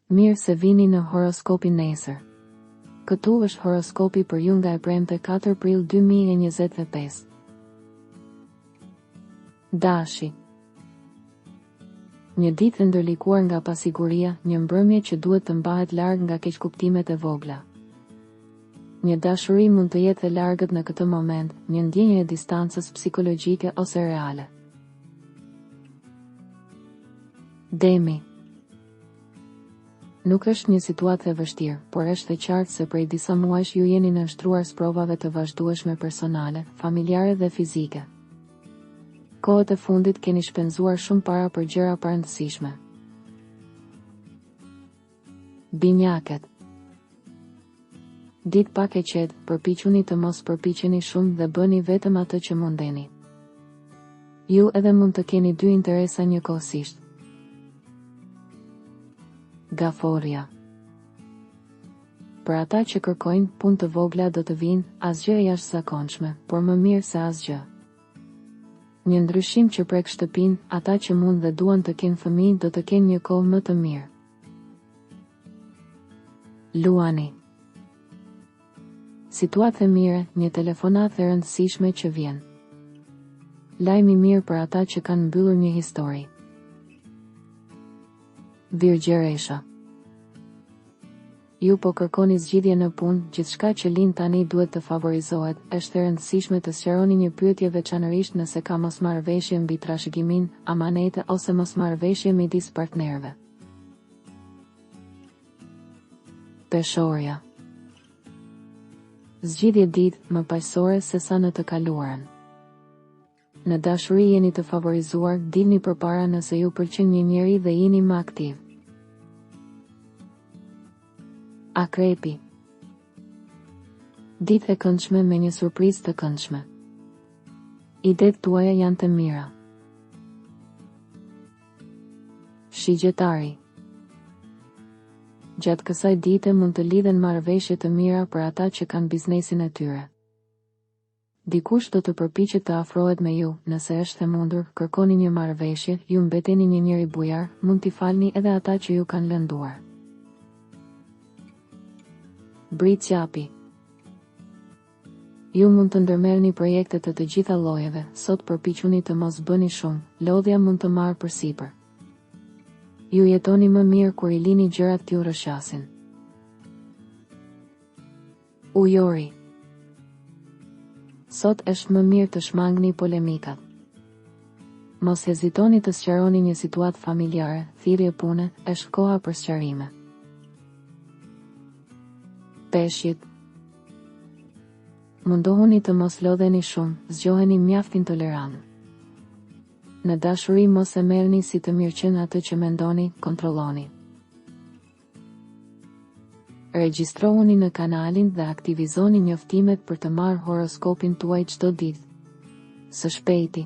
Mirë se vini në horoskopin nesër. Këtu është horoskopi për ju nga e premte 4 prill 2025. Dashi. Një ditë e ndërlikuar nga pasiguria, një mbrëmje që duhet të mbahet larg nga keqkuptimet e vogla. Një dashuri mund të jetë e largët në këtë moment, një ndjenjë e distancës psikologjike ose reale. Demi. Nuk është një situatë e vështirë, por është e qartë se prej disa muajsh ju jeni nënshtruar sprovave të vazhdueshme personale, familjare dhe fizike. Kohët e fundit keni shpenzuar shumë para për gjëra parëndësishme. Binjaket. Ditë pak e qetë, përpiquni të mos përpiqeni shumë dhe bëni vetëm atë që mundeni. Ju edhe mund të keni dy interesa njëkohësisht. Gaforrja. Për ata që kërkojnë, punë të vogla do të vijnë, asgjë e jashtëzakonshme, por më mirë se asgjë. Një ndryshim që prek shtëpinë, ata që mund dhe duan të kenë fëmijë do të kenë një kohë më të mirë. Luani. Situatë e mire, një telefonatë e rëndësishme që vjen. Lajm i mirë për ata që kanë mbyllur një histori. Virgjëresha. Ju po kërkoni zgjidhje në punë, gjithçka që lind tani duhet të favorizohet, është e rëndësishme të sqaroni një pyetje veçanërisht nëse ka mosmarrëveshje mbi trashëgiminë, amanete ose mosmarrëveshje midis partnerëve. Peshorja. Zgjidhje ditë, më paqësore sesa në të kaluarën. Në dashuri jeni të favorizuar, dilni përpara nëse ju pëlqen një njeri dhe jini më aktiv. Akrepi. Ditë e këndshme me një surprizë të këndshme. Idetë tuaja janë të mira. Shigjetari. Gjatë kësaj dite mund të lidhen marrëveshje të mira për ata që kanë biznesin e tyre. Dikush do të përpiqet të afrohet me ju, nëse është e mundur, kërkoni një marrëveshje, ju mbeteni një njeri bujar, mund t'i falni edhe ata që ju kanë lënduar. Bricjapi. Ju mund të ndërmerrni projekte të të gjitha llojeve, sot përpiquni të mos bëni shumë, lodhja mund të marrë përsipër. Ju jetoni më mirë kur i lini gjërat t'ju rrëshqasin. Ujori. Sot është më mirë të shmangni polemikat. Mos hezitoni të sqaroni një situatë familjare, thirrje pune, është koha për sqarime. Peshqit. Mundohuni të mos lodheni shumë, zgjoheni mjaft intolerant. Në dashuri mos e merrni si të mirëqenë atë që mendoni, kontrolloni. Regjistrohuni në kanalin dhe aktivizoni njoftimet për të marrë horoskopin tuaj çdo ditë. Së shpejti.